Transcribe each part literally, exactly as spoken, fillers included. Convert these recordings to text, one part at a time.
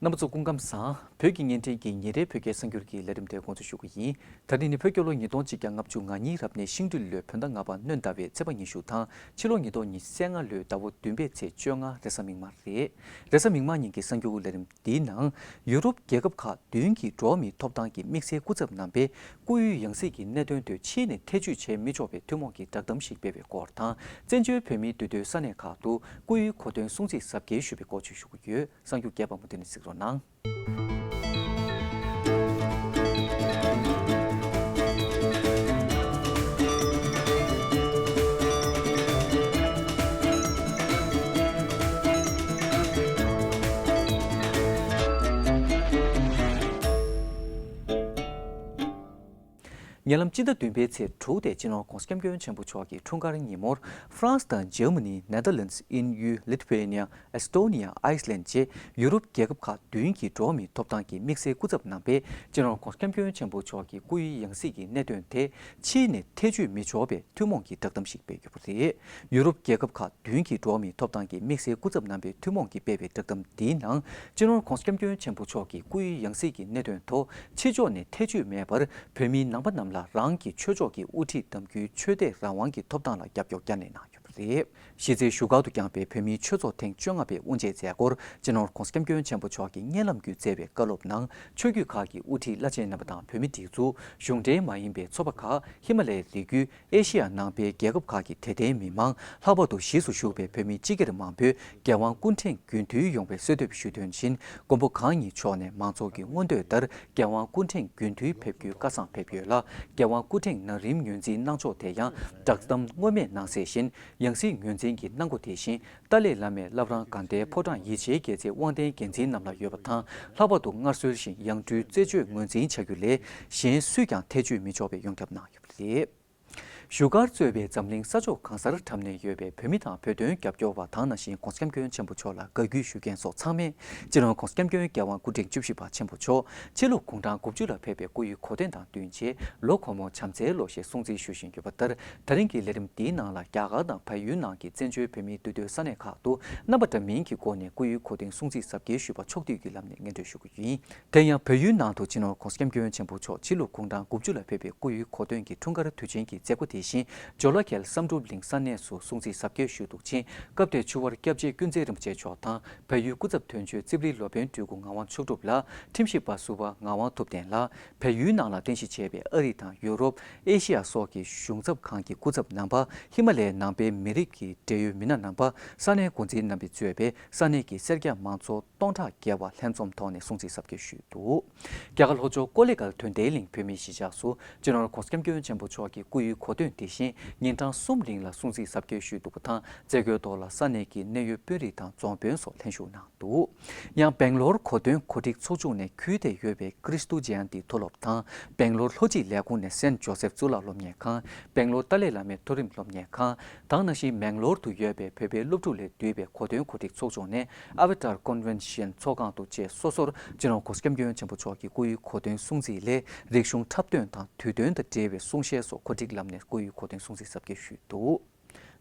རྣམ་པ་ཚོ་སྐུ་ཁམས་བཟང་། བོད་ཀྱི་བརྙན་འཕྲིན་གྱི་ཉིན་རེའི་བོད་སྐད་གསར་འགྱུར་གྱི་ལས་རིམ་དེ་འགོ་འཛུགས་ཞུ་གི་ཡིན། ད་རིང་ནི་བོད་རྒྱལ་ལོ་ཉིས་སྟོང་གཅིག་བརྒྱ་ལྔ་བཅུ་ང་གཉིས་རབ་གནས་ཤིང་སྦྲུལ་ལོའི་བོད་ཟླ་ལྔ་པ་སྣོན་ཟླ་བའི་ཚེས་པ་ཉི་ཤུ་དང་ཕྱི་ལོ་ཉིས་སྟོང་ཉི་ཤུ་རྩ་ལྔ་ལོའི་ཟླ་བ་བདུན་པའི་ཚེས་བཅོ་ལྔ་རེས་གཟའ་མིག་དམར་རེད། རེས་གཟའ་མིག་དམར་ཉིན་གྱི་གསར་འགྱུར་ལས་རིམ་འདིའི་ནང་ཡུ་རོབ་རྒྱལ་ཁབ་ཁག་བདུན་གྱི་འགྲོ་བ་མིའི་ཐོབ་ཐང་གི་དམིགས་བསལ་སྐུ་ཚབ་རྣམ་པས་བཀུར་འོས་ཡང་སྲིད་ཀྱི་གནད་དོན་དེ་ཕྱིས་ནས་ཐེ་བྱུས་བྱེད་མི་ཆོག་པའི་ཐུན་མོང་གི་བསྒྲགས་གཏམ་ཞིག་སྤེལ་བའི་སྐོར་དང་། བཙན་བྱོལ་བོད་མིའི་འདུས་སྡོད་ས་གནས་ཁག་ཏུ་བཀུར་འོས་གོ་སྟོན་སྲུང་བརྩི་གཟབ་འཁེལ་ཞུ་བའི་སྐོར་བཅས་ཞུ་གི་ཡོད། གསར་འགྱུར་རྒྱས་པ་མུ་མཐུད་ནས་གཟིགས་རོགས་གནང་། ཉེ་ལམ་སྤྱི་ཟླ་བདུན་པའི་ཚེས་དྲུག་སྟེ་སྤྱི་ནོར་༧གོང་ས་༧སྐྱབས་མགོན་ཆེན་པོ་མཆོག་གིས་འཁྲུངས་སྐར་ཉིན་མོར་ཧྥ་རན་སི་དང་འཇར་མ་ནི། ནེ་དར་ལེན་ཌི། དབྱིན་ཡུལ། ལི་ཐུ་ཝེ་ནི་ཡ། ཨེ་སི་ཏོ་ནི་ཡ། ཨའི་སི་ལན་བཅས་ཡུ་རོབ་རྒྱལ་ཁབ་ཁག་བདུན་གྱི་འགྲོ་བ་མིའི་ཐོབ་ཐང་གི་དམིགས་བསལ་སྐུ་ཚབ་རྣམ་པས་སྤྱི་ནོར་༧གོང་ས་༧སྐྱབས་མགོན་ཆེན་པོ་མཆོག་གི་བཀུར་འོས་ཡང་སྲིད་ཀྱི་གནད་དོན་དེ་ཕྱིས་ནས་ཐེ་བྱུས་མི་ཆོག་པའི་ཐུན་མོང་གི་བསྒྲགས་གཏམ་ཞིག་སྤེལ་ཡོད་པ་རེད། ཡུ་རོབ་རྒྱལ་ཁབ་ཁག་བདུན་གྱི་འགྲོ་བ་མིའི་ཐོབ་ཐང་གི་དམིགས་བསལ་སྐུ་ཚབ་རྣམ་པས་ཐུན་མོང་གིས་སྤེལ་བའི་བསྒྲགས་གཏམ་འདིའི་ནང་། སྤྱི་ནོར་༧གོང་ས་༧སྐྱབས་མགོན་ཆེན་པོ་མཆོག་གི་བཀུར་འོས་ཡང་སྲིད་ཀྱི་གནད་དོན་ཐོག་ཕྱི་ཕྱོགས་ནས་ཐེ་བྱུས་མེད་པར་བོད་མིའི་ནང་པ་རྣམས་ལ་རང་གི་ཆོས་ཕྱོགས་ཀྱི་དབུ་ཁྲིད་གདམ་རྒྱུའི་ཆོས་དད་རང་དབང་གི་ཐོབ་ཐང་ལ་རྒྱབ་སྐྱོར་བསྐྱར་ནས་གནང་ཡོད་པ་རེད། གཞིས་རྩེའི་བཞུགས་སྒར་དུ་བསྐྱངས་པའི་བོད་མིའི་ཆོས་ཚོགས་ཐེངས་བཅོ་ལྔ་པའི་དབུ་འབྱེད་མཛད་སྒོར་སྤྱི་ནོར་༧གོང་ས་༧སྐྱབས་མགོན་ཆེན་པོ་མཆོག་གིས་སྙན་ལམ་བརྒྱུད་སྩལ་བའི་བཀའ་སློབ་ནང་། ཆོས་བརྒྱུད་ཁག་གི་དབུ་ཁྲིད་བླ་ཆེན་རྣམ་པ་དང་བོད་མི་སྒྲིག་འཛུགས། གཞུང་འབྲེལ་མ་ཡིན་པའི་ཚོགས་པ་ཁག་ཧི་མ་ལ་ཡའི་རི་རྒྱུད། ཨེ་ཤེ་ཡ་ནང་པའི་རྒྱལ་ཁབ་ཁག་གི་དད་ལྡན་མི་མང་། ལྷག་པར་དུ་གཞིས་སུ་བཞུགས་པའི་བོད་མི་སྤྱི་སྒེར་མང་པོས་རྒྱལ་དབང་སྐུ་ཕྲེང་རྒྱུན་མཐུད་ཡོང་བའི་གསོལ་འདེབས་ཞུ་དོན་བཞིན། མགོན་པོ་གང་ཉིད་མཆོག་ནས་མང་ཚོགས་ཀྱི་མངོན་འདོད་ལྟར་རྒྱལ་དབང་སྐུ་ཕྲེང་རྒྱུན་མཐུད་ཕེབས་རྒྱུའི་བཀའ་བཟང་ཕེབས་ཡོད་ལ། རྒྱལ་དབང་སྐུ་ཕྲེང་ན་རིམ་ངོས་འཛིན་གནང་ཕྱོགས་དེ་ཡང་བསྒྲགས་གཏམ་སྔོན་མའི་ནང་གསལ་བཞིན་ཡང་སྲིད་ངོས་འཛིན་གྱི་གནང་སྒོ་དེ་བཞིན། ཏཱ་ལའི་བླ་མའི་བླ་བྲང་དགའ་ལྡན་ཕོ་བྲང་ཡིད་ཆེས་རྒྱལ་མཚན་དབང་ལྡན་རྒྱལ་མཚན་རྣམས་ལ་ཡོད་པ་དང་། ལྷག་པར་དུ་སྔར་སྲོལ་བཞིན་ཡང་སྤྲུལ་རྩད་གཅོད་ངོས་འཛིན་བྱ་རྒྱུ་ལས་གཞན་སུས་ཀྱང་ཐེ་བྱུས་མི་ཆོག་པའི་ཡོངས་ཁྱབ་གནང་ཡོད་པ་རེད། བཞུགས་སྒར་གཙོས་པའི་འཛམ་གླིང་ས་ཕྱོགས་གང་སར་འཁྲབ་ནས་ཡོད་པའི་བོད་མི་དང་བོད་དོན་རྒྱབ་སྐྱོར་བ་དང་ནང་བཞིན་༧གོང་ས་༧སྐྱབས་མགོན་ཆེན་པོ་མཆོག་ལ་དགའ་གུས་ཞུ་མཁན་སོགས་ཚང་མས་སྤྱི་ནོར་༧གོང་ས་༧སྐྱབས་མགོན་རྒྱལ་དབང་སྐུ་ཕྲེང་བཅུ་བཞི་པ་ཆེན་པོ་མཆོག་ཕྱི་ལུགས་གུང་ཁྲན་དགུ་བཅུ་ལ་ཕེབས་པའི་སྐུ་ཡུལ་གོ་སྟོན་དང་བསྟུན་ཆེད་ལོ་གོང་མ་བྱམས་བརྩེའི་ལོ་ཞེས་སྲུང་བརྩི་ཞུ་བཞིན་ཡོད་པ་ལྟར། ད་རིང་གི་ལས་རིམ་འདིའི་ནང་ལ་རྒྱ་གར་དང་བལ་ཡུལ་ནང་གི་བཙན་བྱོལ་བོད་མིའི་འདུས་སྡོད་ས་གནས་ཁག་ཏུ་རྣམ་པ་འདྲ་མིན་གྱི་སྒོ་ནས་སྐུ་ཡུལ་གོ་སྟོན་སྲུང་བརྩི་གཟབ་རྒྱས་ཞུས་པ་ཕྱོགས་བསྡུས་ཀྱི་ལམ་ནས་སྙན་སྒྲོན་ཞུ་རྒྱུ་ཡིན། དེ་ཡང་བལ་ཡུལ་ནང་དུ་སྤྱི་ནོར་༧གོང་ས་༧སྐྱབས་མགོན་ཆེན་པོ་མཆོག་ཕྱི་ལུགས་གུང་ཁྲན་དགུ་བཅུ་ལ་ཕེབས་པའི་སྐུ་ཡུལ་གོ་སྟོན་གྱི་འཁྲུངས་སྐར་དུས་ཆེན་གྱི་མཛད་སྒོ་དེ་བཞིན་ཇོ་ལ་ཁེལ་བསམ་གྲུབ་གླིང་ས་གནས་སུ་སྲུང་བརྩི་གཟབ་རྒྱས་ཞུས་འདུག་ཅིང་། སྐབས་དེར་ཆུ་དབར་སྐྱབས་རྗེ་ཀུན་མཛེས་རིན་པོ་ཆེ་མཆོག་དང་བལ་ཡུལ་སྐུ་ཚབ་དོན་གཅོད་རྩིབ་རིའི་ལོ་པཎ་སྤྲུལ་སྐུ་ངག་དབང་མཆོག་གྲུབ་ལགས། ཁྲིམས་ཞིབ་པ་ཟུར་པ་ངག་དབང་ཐུབ་བསྟན་ལགས། བལ་ཡུལ་ནང་ལ་རྟེན་གཞི་བྱས་པའི་ཨ་རི་དང་ཡུ་རོབ། ཨེ་ཤེ་ཡ་སོགས་ཀྱི་གཞུང་ཚབ་ཁང་གི་སྐུ་ཚབ་རྣམ་པ། ཧི་མ་ལ་ཡའི་ནང་པའི་མི་རིགས་ཀྱི་འབྲེལ་ཡོད་མི་སྣ་རྣམ་པ། ས་གནས་འགོ་འཛིན་རྣམ་པས་གཙོས་པའི་ས་གནས་ཀྱི་སེར་སྐྱ་མང་ཚོགས་སྟོང་ཕྲག་བརྒལ་བ་ལྷན་འཛོམས་ཐོག་ནས་སྲུང་བརྩི་གཟབ་རྒྱས་ཞུས་འདུག། རྒྱ་གར་ལྷོ་ཕྱོགས་ཀོ་ལི་གྷལ་དོན་ལྡན་གླིང་བོད་མིའི་གཞིས་ཆགས་སུ་སྤྱི་ནོར་༧གོང་ས་༧སྐྱབས་མགོན་ཆེན་པོ་མཆོག་གི་སྐུ་ཡུལ་གོ་སྟོན་དེ་བཞིན་ཉིན་གྲངས་གསུམ་རིང་ལ་སྲུང་བརྩི་གཟབ་རྒྱས་ཞུས་འདུག་པ་དང་། མཛད་སྒོའི་ཐོག་ལ་ས་གནས་ཀྱི་གནད་ཡོད་དཔོན་རིགས་དང་རྫོང་དཔོན་སོགས་ལྷན་ཞུགས་གནང་འདུག། ཡང་སྦེང་ལོར་གོ་སྟོན་གོ་སྒྲིག་ཚོགས་ཆུང་ནས་ཁུལ་དེར་ཡོད་པའི་ཀྲིས་ཏུ་ཇ་ཡན་ཏི་མཐོ་སློབ་དང་། སྦེང་ལོར་ལྷོ་སྤྱི་ལས་ཁུངས་ནས་སེན་ཇོ་སེབ་གཙུག་ལག་སློབ་གཉེར་ཁང་། སྦེང་ལོར་ཏཱ་ལའི་བླ་མའི་མཐོ་རིམ་སློབ་གཉེར་ཁང་། དེ་ནང་བཞིན་མེང་ལོར་དུ་ཡོད་པའི་བོད་པའི་སློབ་ཕྲུག་ལས་བསྡུས་པའི་གོ་སྟོན་གོ་སྒྲིག་ཚོགས་ཆུང་ནས་ཨ་བེ་ཏར་ཀོན་ཝེན་ཤན་ཚོགས་ཁང་དུ་བཅས་སོ་སོར་སྤྱི་ནོར་༧གོང་ས་༧སྐྱབས་མགོན་ཆེན་པོ་མཆོག་གི་སྐུ་ཡུལ་གོ་སྟོན་སྲུང་བརྩི་སླད་རིག་གཞུང་འཁྲབ་སྟོན་དང་དུས་སྟོན་དང་འབྲེལ་བའི་གསུང་བཤད་སོགས་གོ་སྒྲིག་ལམ་ནས་སྐུ་ཡུལ་གོ་སྟོན་སྲུང་བརྩི་གཟབ་རྒྱས་ཞུས་འདུག།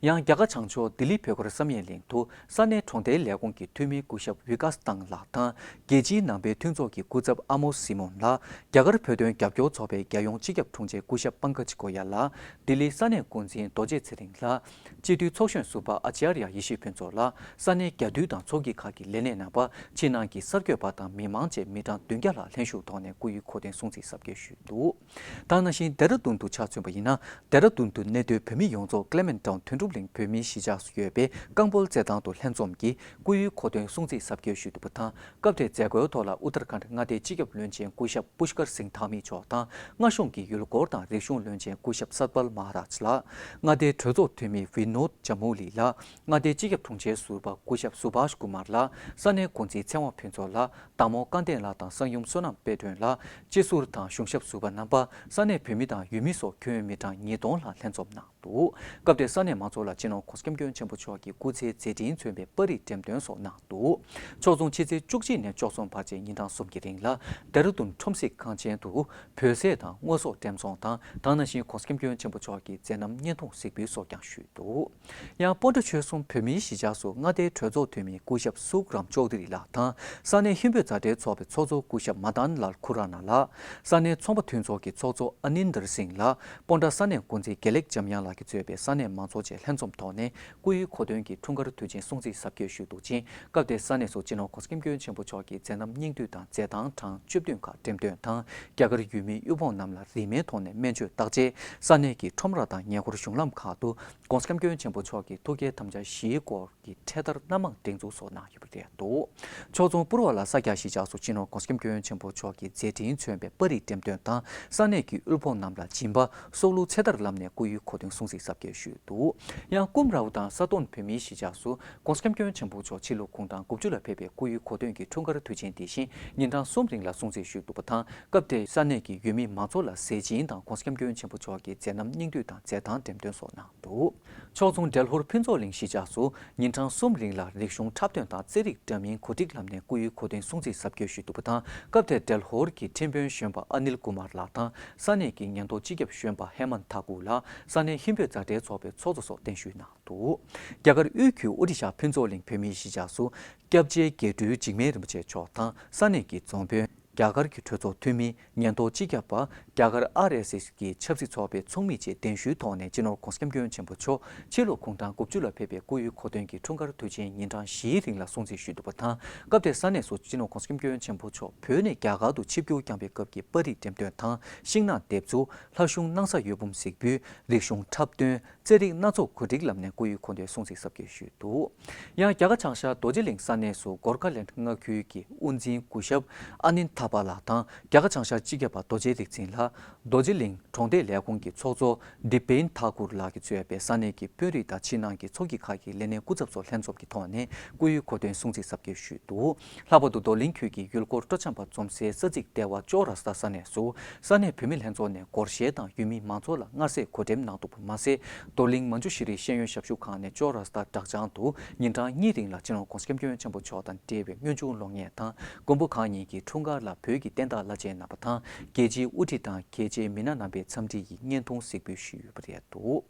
ཡང་རྒྱ་གར་བྱང་ཕྱོགས་ལྡི་ལི་བོད་སྒར་བསམ་ཡས་གླིང་དུ་ས་གནས་གྲོང་རྡལ་ལས་ཁུངས་ཀྱི་འཐུས་མི་སྐུ་ཞབས་ཝི་ཀཱས་ཏང་ལགས་དང་། རྒྱལ་སྤྱིའི་ནང་པའི་མཐུན་ཚོགས་ཀྱི་སྐུ་ཚབ་ཨ་མོ་སི་མོན་ལགས། རྒྱ་གར་བོད་དོན་རྒྱབ་སྐྱོར་ཚོགས་པའི་རྒྱལ་ཡོངས་སྤྱི་ཁྱབ་དྲུང་ཆེ་སྐུ་ཞབས་པང་ཀ་ཅི་ཀོ་ཡ་ལགས། ལྡི་ལིའི་ས་གནས་འགོ་འཛིན་རྡོ་རྗེ་ཚེ་རིང་ལགས། སྤྱི་འཐུས་ཚོགས་གཞོན་ཟུར་པ་ཨ་ཅཱརྱ་ཡེ་ཤེས་ཕུན་ཚོགས་ལགས། ས་གནས་རྒྱ་འཐུས་དང་ཚོགས་སྐྱིད་ཁག་གི་ལས་སྣེ་རྣམ་པ། ཕྱི་ནང་གི་གསར་འགོད་པ་དང་མི་མང་བཅས་མི་གྲངས་བདུན་བརྒྱ་ལྷག་ལྷན་ཞུགས་ཐོག་ནས་སྐུ་ཡུལ་གོ་སྟོན་སྲུང་བརྩི་གཟབ་རྒྱས་ཞུས་འདུག། དེ་ནང་བཞིན་ལྡེ་ར་ལྡུན་དུ་ཆ་མཚོན་པ་ཡིན་ན། ལྡེ་ར་ལྡུན་དུ་གནས་སྡོད་བོད་མི་ཡོངས་རྫོགས་ཀླེ་མེན་ཊའོན་དོན་གྲུབ་གླིང་བོད་མིའི་གཞིས་ཆགས་སུ་ཡོད་པའི་རྐང་སྤོལ་རྩེད་ཐང་དུ་ལྷན་འཛོམས་ཀྱིས་སྐུ་ཡུལ་གོ་སྟོན་སྲུང་བརྩི་གཟབ་རྒྱས་ཞུས་འདུག་པ་དང་། སྐབས་དེའི་མཛད་སྒོའི་ཐོག་ལ་ཨུ་ཏར་ཁཱན་མངའ་སྡེའི་སྤྱི་ཁྱབ་བློན་ཆེན་སྐུ་ཞབས་པུཤ་ཀར་སིང་ཐར་མི་མཆོག་དང་། མངའ་གཞུང་གི་ཡུལ་སྐོར་དང་རིག་གཞུང་བློན་ཆེན་སྐུ་ཞབས་སད་པལ་མ་ཧ་རཱཇ་ལགས། མངའ་སྡེའི་གྲོས་ཚོགས་འཐུས་མི་ཝི་ནོད་ཇ་མུ་ལི་ལགས། མངའ་སྡེའི་སྤྱི་ཁྱབ་དྲུང་ཆེའི་ཟུར་པ་སྐུ་ཞབས་སུ་བྷཱཤ་ཀུ་མར་ལགས། ས་གནས་འགོ་འཛིན་ཚེ་དབང་ཕུན་ཚོགས་ལགས། བདག་མོ་སྐལ་ལྡན་ལགས་དང་གསང་ཡུམ་བསོད་ནམས་དཔལ་སྒྲོན་ལགས། སྤྱི་ཟུར་དང་གཞུང་ཞབས་ཟུར་པ་རྣམ་པ། ས་གནས་བོད་མི་དང་ཡུལ་མི་སོགས་ཁྱོན་ཡོད་མི་གྲངས་ཉིས་སྟོང་ལྷག་ལྷན་འཛོམས་གནང་ འདུག་སྐབས་དེར་ས་གནས་མང་ཚོགས་ལ་སྤྱི་ནོར་༸གོང་ས་༸སྐྱབས་མགོན་ཆེན་པོ་མཆོག་གི་སྐུ་ཚེའི་མཛད་འཕྲིན་མཚོན་པའི་པར་རིས་འགྲེམས་སྟོན་སོགས་གནང་འདུག་ཕྱོགས་མཚུངས་ཕྱི་ཚེས་བཅུ་གཅིག་ནས་བཅུ་གསུམ་བར་བཅས་ཉིན་གྲངས་གསུམ་གྱི་རིང་ལ་ལྡེ་ར་ལྡུན་ཁྲོམ་གཟིགས་ཁང་ཆེན་དུ་བོད་ཟས་དང་དངོས་ཟོག་འགྲེམས་ཚོང་དང་། དེ་ནང་བཞིན་༸གོང་ས་༸སྐྱབས་མགོན་ཆེན་པོ་མཆོག་གི་མཛད་རྣམ་བརྙན་ཐུང་གཟིགས་འབུལ་སོགས་ཀྱང་ཞུས་འདུག་ཡང་སྤོན་ཊ་ཆོལ་གསུམ་བོད་མིའི་གཞིས་ཆགས་སུ་མངའ་སྡེའི་གྲོས་ཚོགས་འཐུས་མི་སྐུ་ཞབས་སུག་རམ་ཅོག་དི་རི་ལགས་དང་། ས་གནས་ཧིན་བོད་མཛའ་འབྲེལ་ཚོགས་པའི་ཚོགས་གཙོ་སྐུ་ཞབས་མ་དན་ལལ་ཁུ་ར་ན་ལགས། ས་གནས་ཚོང་པ་མཐུན་ཚོགས་ཀྱི་ཚོགས་གཙོ་ཨ་ནིན་དར་སིང་ལགས། སྤོན་ཊ་ས་གནས་འགོ་འཛིན་དགེ་ལེགས་འཇམ་དབྱངས་ལགས་ཀྱིས་གཙོས་པའི་ས་གནས་མང་ཚོགས་བཅས་ལྷན་འཛོམས་ཐོག་ནས་སྐུ་ཡི་གོ་སྟོན་གྱི་འཁྲུངས་སྐར་དུས་ཆེན་སྲུང་བརྩི་གཟབ་རྒྱས་ཞུས་འདུག་ཅིང་། སྐབས་དེར་ས་གནས་སུ་སྤྱི་ནོར་༸གོང་ས་༸སྐྱབས་མགོན་ཆེན་པོ་མཆོག་གི་མཛད་རྣམ་སྙིང་བསྡུས་དང་མཛད་སྟངས་གྲངས་བཅུ་བདུན་ཁག་འགྲེམས་སྟོན་དང་། རྒྱ་གར་ཡུལ་མིའི་དབུལ་ཕོངས་རྣམས་ལ་རིན་མེད་ཐོག་ནས་སྨན་བཅོས་བརྟག་དཔྱད། ས་གནས་ཀྱི་ཁྲོམ་ར་དང་ཉེ་འཁོར་གཞུང་ལམ་ཁག་ཏུ་༸གོང་ས་༸སྐྱབས་མགོན་ཆེན་པོ་མཆོག་གི་ཐུགས་བསྐྱེད་དམ་བཅའ་བཞིའི་སྐོར་གྱི་འཕྲེད་དར་སྣ་མང་སྒྲེང་འཛུགས་སོགས་གནང་ཡོད་པ་རེད་འདུག་ཕྱོགས་མཚུངས་པུར་བ་ལ་ས་སྐྱ་གཞིས་ཆགས་སུ་སྤྱི་ནོར་༸གོང་ས་༸སྐྱབས་མགོན་ཆེན་པོ་མཆོག་གི་མཛད་འཕྲིན་མཚོན་པའི་པར་རིས་འགྲེམས་སྟོན་དང་། ས་གནས་ཀྱི་དབུལ་ཕོངས་རྣམས་ལ་སྦྱིན་པ་སྲོག་བླུ་ཚེ་ཐར་བསླབས་ནས་སྐུ་ཡི་གོ་སྟོན་སྲུང་བརྩི་གཟབ་རྒྱས་ཞུས་འདུག་ཡང་ཀུམ་རའོ་དང་ས་སྟོན་བོད་མིའི་གཞིས་ཆགས་སུ་༸གོང་ས་༸སྐྱབས་མགོན་ཆེན་པོ་མཆོག་ཕྱི་ལོ་གུང་གྲངས་དགུ་བཅུ་ལ་ཕེབས་པའི་སྐུ་ཡི་གོ་སྟོན་གྱི་འཁྲུངས་སྐར་དུས་ཆེན་དེ་བཞིན་ཉིན་གྲངས་གསུམ་རིང་ལ་སྲུང་བརྩི་ཞུས་འདུག་པ་དང་། སྐབས་དེར་ས་གནས་ཀྱི་ཡུལ་མི་མང་ཚོགས་ལ་ཟས་སྦྱིན་དང་༸གོང་ས་༸སྐྱབས་མགོན་ཆེན་པོ་མཆོག་གི་མཛད་རྣམ་སྙིང་བསྡུས་དང་མཛད་སྟངས་འགྲེམས་སྟོན་སོགས་གནང་འདུག་ཕྱོགས་མཚུངས་འབྲས་ལྷོར་ཕུན་ཚོགས་གླིང་གཞིས་ཆགས་སུ་ཉིན་གྲངས་གསུམ་རིང་ལ་རིག་གཞུང་འཁྲབ་སྟོན་དང་རྩེད་རིགས་འདྲ་མིན་གོ་སྒྲིག་ལམ་ནས་སྐུ་ཡི་གོ་སྟོན་སྲུང་བརྩི་གཟབ་རྒྱས་ཞུས་འདུག་པ་དང་། སྐབས་དེར་འབྲས་ལྷོར་གྱི་ཁྲིམས་དཔོན་གཞོན་པ་ཨ་ནིལ་ཀུ་མར་ལགས་དང་ས་གནས་ཀྱི་ཉེན་རྟོག་སྤྱི་ཁྱབ་གཞོན་པ་ཧེ་མན་ཐ་ཀུར་ལགས། ས་གནས་ཧིན་བོད་མཛའ་འབྲེལ་ཚོགས་པའི་ཚོགས་གཙོ་སོགས་གདན་ཞུས་གནང་འདུག་རྒྱ་གར་དབུས་ཁུལ་ཨོ་རི་ཤ་ཕུན་ཚོགས་གླིང་བོད་མིའི་གཞིས་ཆགས་སུ་སྐྱབས་རྗེ་དགེ་སྤྲུལ་འཇིགས་མེད་རིན་པོ་ཆེ་མཆོག་དང་ས་གནས་ཀྱི་རྫོང་དཔོན། རྒྱ་གར་གྱི་གྲོས་ཚོགས་འཐུས་མི། ཉེན་རྟོག་སྤྱི་ཁྱབ་པ། རྒྱ་གར་ཨར་ཨེས་ཨེས་ཀྱི་ཆབ་སྲིད་ཚོགས་པའི་ཚོགས་མི་བཅས་གདན་ཞུའི་ཐོག་ནས་སྤྱི་ནོར་༸གོང་ས་༸སྐྱབས་མགོན་ཆེན་པོ་མཆོག་ཕྱི་ལོ་གུང་གྲངས་དགུ་བཅུ་ལ་ཕེབས་པའི་སྐུ་ཡི་གོ་སྟོན་གྱི་འཁྲུངས་སྐར་དུས་ཆེན་ཉིན་གྲངས་བཞིའི་རིང་ལ་སྲུང་བརྩི་ཞུས་འདུག་པ་དང་། སྐབས་དེར་ས་གནས་སུ་སྤྱི་ནོར་༸གོང་ས་༸སྐྱབས་མགོན་ཆེན་པོ་མཆོག་བོད་ནས་རྒྱ་གར་དུ་ཆིབས་བསྒྱུར་བསྐྱངས་པའི་སྐབས་ཀྱི་པར་རིས་འགྲེམས་སྟོན་དང་། ཤིང་ནགས་འདེབས་འཛུགས། ལྷ་གཞུང་སྣང་ས་འོད་འབུམ་གཟིགས་འབུལ། རིག་གཞུང་འཁྲབ་སྟོན། རྩེད་རིགས་སྣ་ཚོགས་གོ་སྒྲིག་ལམ་ནས་སྐུ་ཡི་གོ་སྟོན་སྲུང་བརྩི་གཟབ་རྒྱས་ཞུས་འདུག་ཡང་རྒྱ་གར་བྱང་ཤར་རྡོ་རྗེ་གླིང་ས་གནས་སུ་གོར་ཁ་ལེནཌ་མངའ་ཁུལ་གྱི་དབུ་འཛིན་སྐུ་ཞབས་ཨ་ནིན་ཐ་པ་ལགས་དང་རྒྱ་གར་བྱང་ཤར་སྤྱི་ཁྱབ་པ་རྡོ་རྗེ་རིག་འཛིན་ལགས། རྡོ་རྗེ་གླིང་གྲོང་སྡེའི་ལས་ཁུངས་ཀྱི་ཚོགས་གཙོ་དི་པེན་ཐ་ཀུར་ལགས་ཀྱིས་གཙོས་པའི་ས་གནས་ཀྱི་དཔོན་རིགས་དང་ཕྱི་ནང་གི་ཚོགས་སྐྱིད་ཁག་གི་ལས་སྣེ་སྐུ་ཚབ་སོགས་ལྷན་འཛོམས་ཀྱི་ཐོག་ནས་སྐུ་ཡི་གོ་སྟོན་སྲུང་བརྩི་གཟབ་རྒྱས་ཞུས་འདུག་ལྷག་པར་དུ་རྡོར་གླིང་ཁུལ་གྱི་ཡུལ་སྐོར་སྤྲོ་འཆམ་པ་འཛོམས་སའི་ས་ཚིགས་ལྟེ་བ་ཅོ་ར་སྟ་ས་གནས་སུ་ས་གནས་བོད་མི་ལྷན་ཚོགས་ནས་སྒོར་གཞས་དང་ཡུལ་མི་མང་ཚོགས་ལ་མངར་ཟས་གོ་འགྲེམས་གནང་འདུག་པ་མ་ཟད། རྡོར་གླིང་མ་འཇུ་ཤྲི་ཤེས་ཡོན་ཞབས་ཞུ་ཁང་ནས་ཅོ་ར་སྟ་བྲག་བྱང་དུ་ཉིན་གྲངས་གཉིས་རིང་ལ་སྤྱི་ནོར་༸གོང་ས་༸སྐྱབས་མགོན་ཆེན་པོ་མཆོག་དང་འབྲེལ་བའི་དངོས་བྱུང་གློག་བརྙན་དང་མགོན་པོ་གང་ཉིད་ཀྱི་འཁྲུངས་སྐར་ལ་བོད་ཀྱི་བསྟན་བདག་བླ་ཆེན་རྣམ་པ་དང་རྒྱལ་སྤྱིའི་དབུ་ཁྲིད་དང་རྒྱལ་སྤྱིའི་མི་སྣ་རྣམ་པའི་འཚམས་འདྲི་ཡི་བརྙན་ཐུང་གཟིགས་འབུལ་ཞུས་ཡོད་པ་རེད་འདུག་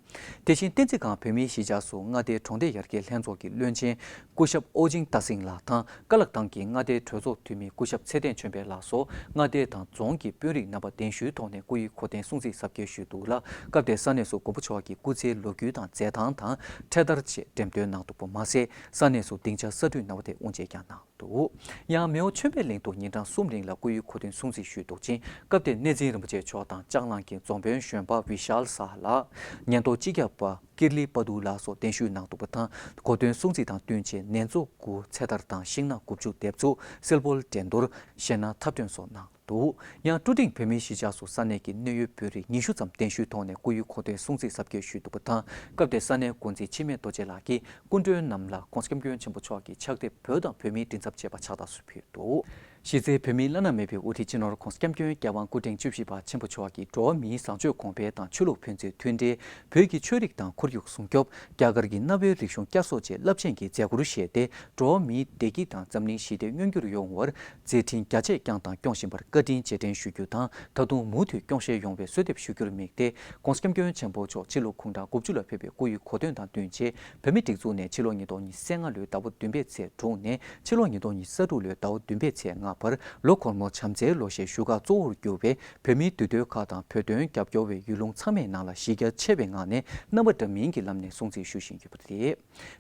བདེ་ཆེན་བསྟན་འཛིན་སྒང་བོད་མིའི་གཞིས་ཆགས་སུ་མངའ་སྡེའི་གྲོང་སྡེ་ཡར་རྒྱས་ལྷན་ཚོགས་ཀྱི་བློན་ཆེན་སྐུ་ཞབས་ཨོ་ཅིང་ཏ་སིང་ལགས་དང་། ཀ་ལག་ཐང་གི་མངའ་སྡེའི་གྲོས་ཚོགས་འཐུས་མི་སྐུ་ཞབས་ཚེ་བརྟན་ཆོས་འཕེལ་ལགས་སོགས་མངའ་སྡེ་དང་རྫོང་གི་དཔོན་རིགས་རྣམ་པ་གདན་ཞུའི་ཐོག་ནས་སྐུ་ཡི་གོ་སྟོན་སྲུང་བརྩི་གཟབ་རྒྱས་ཞུས་འདུག་ལ། སྐབས་དེར་ས་གནས་སུ་མགོན་པོ་མཆོག་གི་སྐུ་ཚེའི་ལོ་རྒྱུས་དང་མཛད་སྟངས་དང་འཕྲེད་དར་བཅས་འགྲེམས་སྟོན་གནང་འདུག་པ་མ་ཟད། ས་གནས་སུ་སྡིངས་ཆ་གསར་སྐྲུན་གནང་བ་དེ་དབུ་འབྱེད་ཀྱང་གནང་འདུག་ཡང་མེའོ་ཆོས་འཕེལ་གླིང་དུ་ཉིན་གྲངས་གསུམ་རིང་ལ་སྐུ་ཡི་གོ་སྟོན་སྲུང་བརྩི་ཞུས་འདུག་ཅིང་། སྐབས་དེར་གནས་འཛིན་རིན་པོ་ཆེ་མཆོག་དང་ལྕང་གླང་གི་རྫོང་དཔོན་གཞོན་པ་བི་ཤཱལ་ས་ཧ་ལགས། ཉེན་རྟོག་སྤྱི་ཁྱབ་པ་ཀིར་ལི་པ་དུ་ལགས་སོགས་གདན་ཞུས་གནང་འདུག་པ་དང་། གོ་སྟོན་སྲུང་བརྩི་དང་བསྟུན་ཆེད་ནན་ཚོ་དགུ་ཚེ་ཐར་དང་ཤིང་ནགས་དགུ་བཅུ་འདེབས་འཛུགས། སིལ་སྤོལ་འགྲན་བསྡུར། གཞས་སྣ་འཁྲབ་སྟོན་སོགས་གནང་འདུག་ཡང་ཀྲུ་ཀྲིང་བོད་མིའི་གཞིས་ཆགས་སུ་ས་གནས་ཀྱི་གནད་ཡོད་བོད་རིགས་ཉི་ཤུ་ཙམ་གདན་ཞུའི་ཐོག་ནས་སྐུ་ཡི་གོ་སྟོན་སྲུང་བརྩི་གཟབ་རྒྱས་ཞུས་འདུག་པ་དང་། སྐབས་དེར་ས་གནས་འགོ་འཛིན་འཆི་མེད་རྡོ་རྗེ་ལགས་ཀྱིས་སྐུ་མགྲོན་རྣམས་ལ་༸གོང་ས་༸སྐྱབས་མགོན་ཆེན་པོ་མཆོག་གི་ཕྱག་དེབ་བོད་དང་བོད་མིའི་མགྲིན་ཚབ་ཅེས་པ་ཕྱག་རྟགས་སུ་ཕུལ་འདུག་གཞི་རྩའི་བོད་མིའི་བླ་ན་མེད་པའི་དབུ་ཁྲིད་སྤྱི་ནོར་༸གོང་ས་༸སྐྱབས་མགོན་རྒྱལ་དབང་སྐུ་ཕྲེང་བཅུ་བཞི་པ་ཆེན་པོ་མཆོག་གིས་འགྲོ་བ་མིའི་བཟང་སྤྱོད་གོང་འཕེལ་དང་ཆོས་ལུགས་ཕན་ཚུན་མཐུན་འབྲེལ། བོད་ཀྱི་ཆོས་རིག་དང་ཁོར་ཡུག་སྲུང་སྐྱོབ། རྒྱ་གར་གྱི་གནའ་བོའི་རིག་གཞུང་བསྐྱར་གསོ་བཅས་རླབས་ཆེན་གྱི་མཛད་སྒོར་བཞེས་ཏེ། འགྲོ་བ་མིའི་བདེ་སྐྱིད་དང་འཛམ་གླིང་ཞི་བདེ་མངོན་འགྱུར་ཡོང་བར་མཛད་འཕྲིན་རྒྱ་ཆེ་བསྐྱངས་དང་སྐྱོང་བཞིན་པར་བཀའ་དྲིན་རྗེས་དྲན་ཞུ་རྒྱུ་དང་། ད་དུང་མུ་མཐུད་སྐྱོང་བཞེས་ཡོང་བའི་གསོལ་འདེབས་ཞུ་རྒྱུར་དམིགས་ཏེ། ༸གོང་ས་༸སྐྱབས་མགོན་ཆེན་པོ་མཆོག་ཕྱི་ལོ་གུང་གྲངས་དགུ་བཅུ་ལ་ཕེབས་པའི་སྐུ་ཡི་གོ་སྟོན་དང་བསྟུན་ཆེད། བོད་མིའི་སྒྲིག་འཛུགས་ནས་ཕྱི་ལོ་ཉིས་སྟོང་ཉི་ཤུ་རྩ་ལྔ་ལོའི་ཟླ་བ་བདུན་པའི་ཚེས་དྲུག་ནས་ཕྱི་ལོ་ཉིས་སྟོང་ཉི་ཤུ་རྩ་དྲུག་ལོའི་ཟླ་བ་བདུན་པའི་ཚེས་ལྔ་བར། ལོ་འཁོར་མོ་བྱམས་བརྩེའི་ལོ་ཞེས་ཞུ་ཁག་གཙོ་བོར་གྱུར་པའི་བོད་མིའི་འདུས་སྡོད་ཁག་དང་བོད་དོན་རྒྱབ་སྐྱོར་བའི་ཡུལ་ལུང་ཚང་མའི་ནང་ལ་གཞི་རྒྱ་ཆེ་བའི་ངང་ནས་རྣམ་པ་འདྲ་མིན་གྱི་ལམ་ནས་སྲུང་བརྩི་ཞུ་བཞིན་ཡོད་པ་རེད།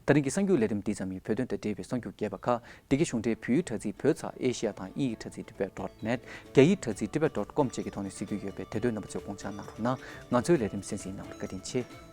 ད་རིང་གི་གསར་འགྱུར་ལས་རིམ་འདི་ཙམ་ཡིན། བོད་དོན་དང་འབྲེལ་བའི་གསར་འགྱུར་རྒྱས་པ་ཁག་འདི་གའི་གཞུང་འབྲེལ་བོད་ཡིག་དྲ་ཚིགས་བོད་ཚགས་ཨེ་ཤི་ཡ་དང་དབྱིན་ཡིག་དྲ་ཚིགས་tibet dot net། རྒྱ་ཡིག་དྲ་ཚིགས་tibet dot com་བཅས་ཀྱི་ཐོག་ནས་གཟིགས་རྒྱུ་ཡོད་པས། དེ་དོན་རྣམ་པ་ཚོས་དགོངས་འཇགས་གནང་རོགས་གནང་། ང་ཚོའི་ལས་རིམ་གསན་གཟིགས་གནང་བར་བཀའ་དྲིན་ཆེ།